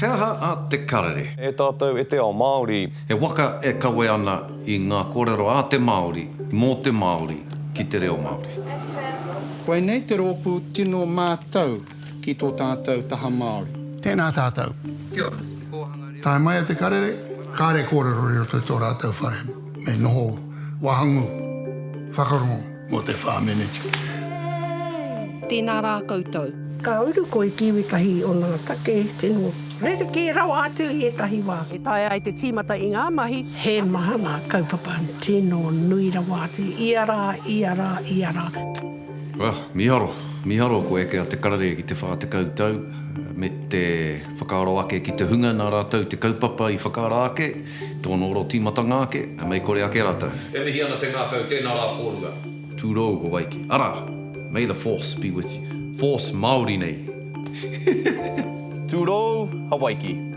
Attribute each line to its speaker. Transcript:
Speaker 1: He aha a Te Karere?
Speaker 2: E tātou, e te ao Māori.
Speaker 1: He waka e kawe ana i ngā kōrero a te Māori, mō te Māori, ki te reo Māori.
Speaker 3: Koinei te rōpū tino mātau ki tō tātou taha Māori.
Speaker 4: Tēnā tātou.
Speaker 5: Kia ora, te kōhanga reo.
Speaker 4: Tae mai a Te Karere, kāre kōrero i roto i tō rātou whare, me noho wahangū, whakarongo mō te whā meneti.
Speaker 6: Tēnā rā koutou.
Speaker 7: Ka uru koe ki wetahi o nga take tino rerekē rawa atu i etahi wa.
Speaker 6: E taea ai te tīmata i ngā mahi.
Speaker 7: He maha ngā kaupapa tino nui rawa atu ia rā, ia rā, ia rā.
Speaker 1: Well, miharo, miharo kua eke a Te Karere ki te 40 tau, me te whakaaro ake ki te hunga nā rātou te kaupapa i whakaara ake, tōna oro tīmatanga ake, mei kore ake rātou. E mihi ana te ngākau, tēnā rā kōrua. Tūrou Hawaiki. Arā, may the force be with you. Force Māori nei.
Speaker 2: Tūrou Hawaiki.